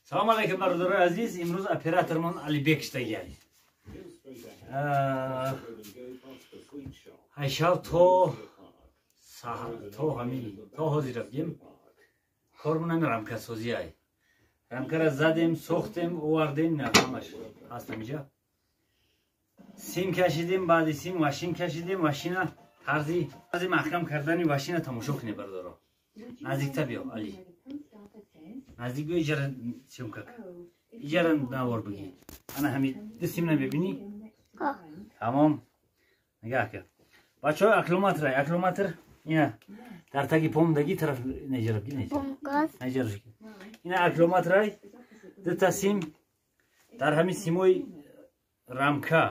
Салом алейкум, бародарои азиз. Имрӯз оператормон Алибек штагиай. Айшав то ҳами то ҳозир рафтем. Кормон ҳами рамкасозӣ ай. Рамкара задем, сохтем, овардем, на ҳамаш ҳаст ҳамиҷа. Сим кашидем, баъди сим машин кашидем, машина тарзи маҳкам кардани машина тамошо кунед, бародаро. Наздикта биё, Али. Наздик биё, иҷара съёмка. Иҷара навор бигир. Ана ҳами ду симна бибинӣ? Тамом. Нигаҳ кар. Бачаҳо, аккумулятор, аккумулятор ина дар таги помдаги тараф неҷара бигир, неҷара. Ина аккумулятор дута сим дар ҳамин симои рамка.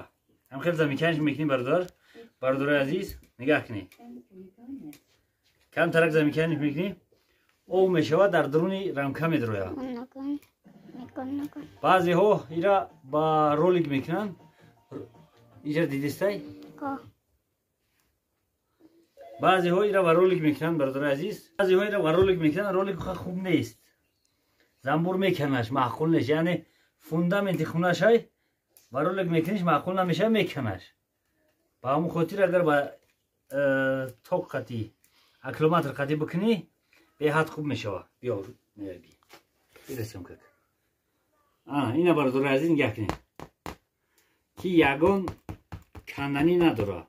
Ҳам хел замиканш мекунӣ, бародар. Бародарои азиз, нигаҳ кунед. Камтарак замиканш мекунӣ, об мешавад, дар даруни рамка медрояд. Баъзеҳо ира ба ролик мекунанд. Иҷа дидистай? Баъзеҳо ира ба ролик мекунанд, бародарои азиз. Баъзеҳо ира ба ролик мекунанд, ролик хуб нест. Замбур меканаш, маъқул нест. Яъне фундаменти хунашай ба ролик мекуниш, маъқул намешава, меканаш. Ба ҳамон хотир агар ба ток қатӣ, аккумулятор қатӣ бикунӣ, беҳад хуб мешава. Биё, бирасем как. Ина бародарои азиз, нигаҳ кунед, ки ягон канданӣ надорад.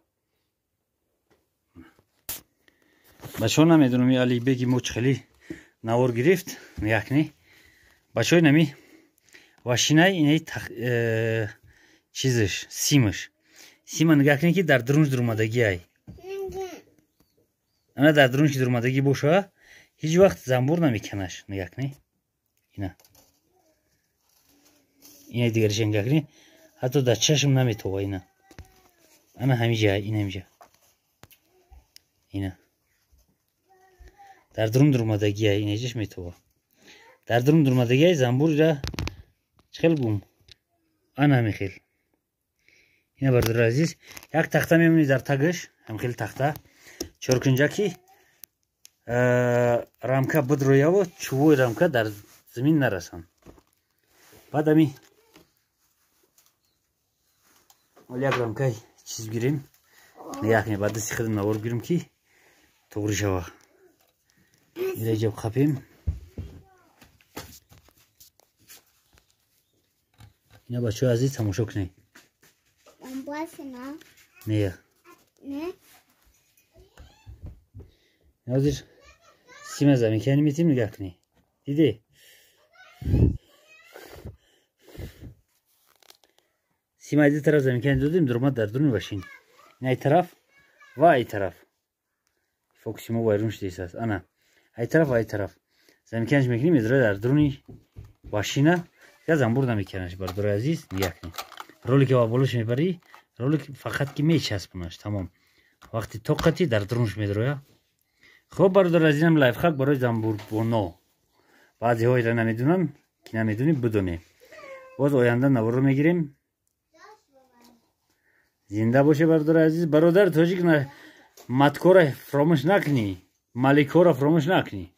Бачаҳо, намедонам Алибеги мо чӣ хеле навор гирифт. Нигаҳ кунед, бачаҳои, нами вашинаи инаи чизаш, симаш, сима нигаҳ кунед, ки дар дарунш дурмадагӣ ай. Ана дар дарунш дурмадагӣ боша, ҳеҷ вақт замбур намеканаш. Нигаҳ кунед, ина ина дигариша нигаҳ кунед, ҳатто дар чашм наметова. Ина ана ҳамиҷа, ина ҳамиҷа, ина дар дарун дурмадагӣ ай, инаҷаш метова. Дар дарун дурмадагӣ ай, замбур ира чӣ хел гум, ана ҳамин хел. Ина бародари азиз, як тахта мемонӣ дар тагаш, ҳам хел тахта чоркунҷа, ки рамка бидрояво чӯбои рамка дар замин нарасанд. Баъд ами оли як рамкаи чиз бигирем. Нигаҳ кунед, баъд дасти худам навор бигирем, ки туғри шава. Ира ҷаб қапем. Ина бачаҳои азиз, тамошо кунед. Не. Ҳозир сима замикани метим, нигаҳ кунед. Диде? Сима ди тараф замикани додем, дуромад дар дуруни вашин. Ин ай тараф ва ай тараф. Фокуси мо вайрон шудааст. Ана ай тараф ва ай тараф. Замиканш мекунем, медрояд дар дуруни вашина. Я замбур намекунаш, бародарои азиз, нигаҳ кунед. Ролики ва болош мебарӣ, ролик фақат ки мечаспонаш, тамом. Вақти тоқати дар дарунш медрояд. Хоб, бародари азизам, лайфхак барои замбурбоно. Баъзеҳо ира намедонанд, ки намедонӣ, бидонем. Боз оянда наворро мегирем. Зинда боше, бародари азиз. Бародари тоҷик, маткора фаромӯш накунӣ, маликора фаромӯш накунӣ.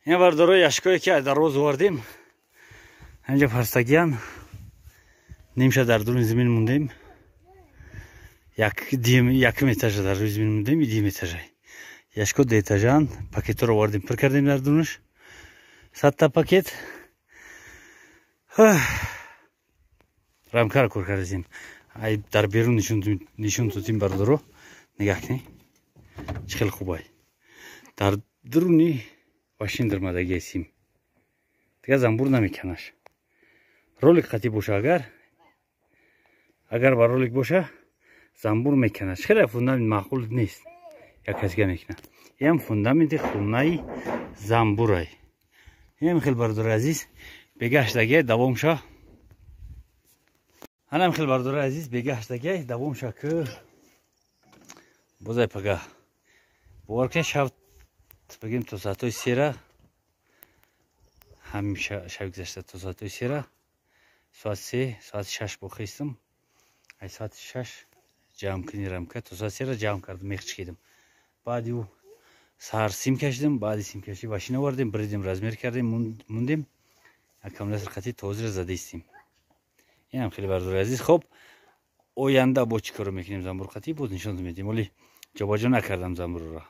Ин бародарои, яшкое ки дар роз овардем, ҳаминҷа парстагиян, нимша дар дуруни замин мондем, якум этажа дар рӯи замин мондем, дуюм этажа яшко ду этажаанд. Пакетҳоро овардем, пур кардем дар дурунаш, 100-та пакет. Рамкаро кор кардем, ай дар берун нишон додем, бародаро. Нигаҳ кунед, чӣ хел хубай дар дуруни вашин дармадагии сим. Дигар замбур намеканаш. Ролик қатӣ боша, агар ба ролик боша, замбур меканаш. Хеле фундамент маъқул нест, як касига мекунад. Ям фундаменти хонаи замбурай. Ям хел, бардори азиз, бегаштаге давомша. Ҳанам хел, бардори азиз, бегаштаге давомша, ки бозай пага. Бовар кунед, шаб бигем, то соатҳои 3-ра, ҳамин шаби гузашта то соатҳои 3-ра, соат 3, соати 6 бохестам. Ай соати 6 ҷамъкунӣ рамка то соати 3-ра ҷамъ кардам, мех чикидам. Баъди ӯ саҳар сим кашидам. Баъди симкашӣ машина овардем, бридем, размер кардем, мундем, аккумулятор қатӣ тозира задаистем. Инам хеле, бардори азиз. Хоб, оянда бо чӣ коро мекунем замбурқатӣ, боз нишон медиҳем. Оли ҷобаҷо накардам замбурро.